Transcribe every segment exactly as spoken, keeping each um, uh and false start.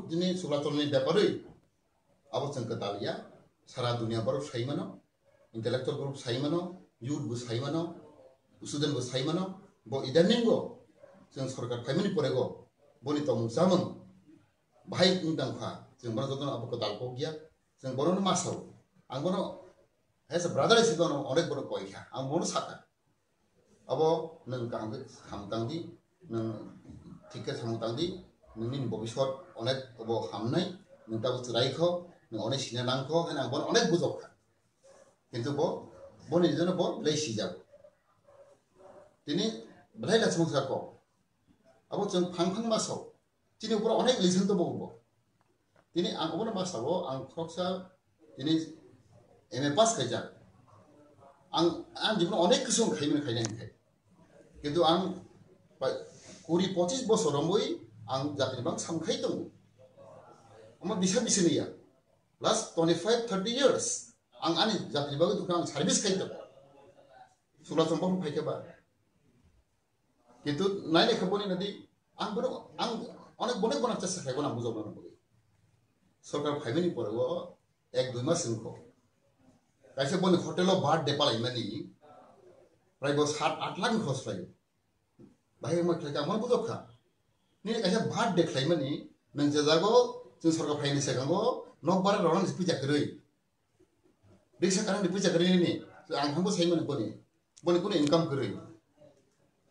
Jini Subrata ni bepar wi abo chwng kwtal ya, sara dunia borok sai mano, intellectual group sai mano, youth bo sai mano, student bo sai mano, bo idaningo chwng sorkar phaimani porego boni tongmung chamung bahai wng tong kha, chwng bono jotono abo kwtal kok ya, chwng bono ma sao, ang bono as a brother hisabe bono onek bono koi kha, ang bono sakha. Abo nwng kaham khe samung tang di, nwng thik khe samung tang di, nwng nini bobiswt onek obo hamnai, nwng tabuk chwrai kho, nwng onek sina nang kho, hwnwi ang bono onek bujok kha. Kintu bo, boni jono bo belai sijak. Tini belai lachimung sa kok. Abo chwng phang phang ma sok. Chini upor onek lesson to bo bo. Tini ang obono ma sabo, ang khoroksa tini M A pass khaijak. Ang, ang jibon onek kisu khaimani khainai hinkhe. Kintu ang pa-, kuri pochis bosor romwi ang jatri bang sam khai tongo. Omo bisa bisini ya. Last twenty-five, thirty years ang ani jatri bagwi dukha ang service khai tongo. Sula chompa phai khe ba. Kintu nai naikha boni nadi, ang bono, ang onek bonek bonak chesta khai bono ang bujokna nang bagwi. Sorkar phaimani pore o ek dui mas wngkho. Kaisa boni hotel o birthday palaimani, prai bo sat at lakh ni khorch khlaio. Bahai wngma khlai kha, ang bono bujok kha. Nini kaisa birthday khlaimani, nwng je jago chwng sorkar phaini sekango nok bara rwna si puja kwrwi. Riksa karang ni puja kwrwi nini, ang thangbo sai mani boni, boni kunu income kwrwi.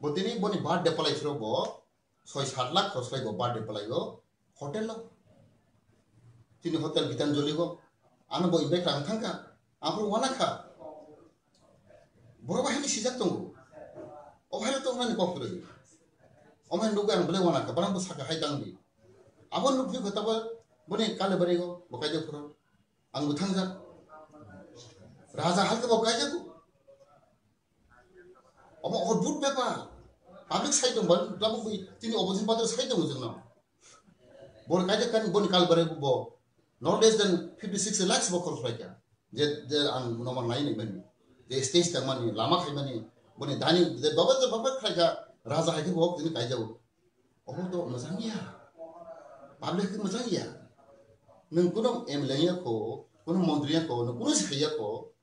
Bo tini boni birthday palai phiro bo soi sat lakh khorch khlai bo birthday palai o hotel o. Tini hotel Gitanjali go, ano bo invite kha ang thangkha, ang phuru wana kha. Borok bahai ni sijak tongo, o bahai tongo nani kok kwrwi. O bahai nugwi ang belai wana kha, barang bo saka hai tang di. Abo nukphi kho tabo boni kale bari go, bo kaijak phuru. Ang bo thangjak. Raja hai khe bo kaijago. Omo odbhut bepar. Public sai tong bal, tabuk bi tini opposition party sai tong jengno. Bo kaijak kan boni kal bare bo. No less than fifty six lakhs bo khorch lai kha. Je, je ang noman nai nai mani. Je stage tang mani, lama khai mani. Boni dani, je baba je baba khai kha. Raja hai khe bo tini kaijago. Omo to mojang ya. Public khe mojang ya. Nwng kuno M L A ya kho, kuno montri ya kho, nwng kuno si ya kho.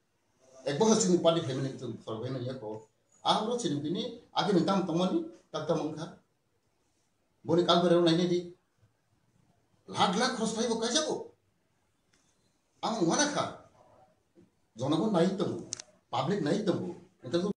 Ek bohor chini party phaimani, chwng sorkar phaimani ya kho. Ang ro chini bini, akhe nwng tam tongmani, tak tam wngkha. Boni kal berero nainai di. Lakh lakh khorch phaibo kaijago. Ang wana kha. Jonogon nai tongo. Public nai tongo. Entar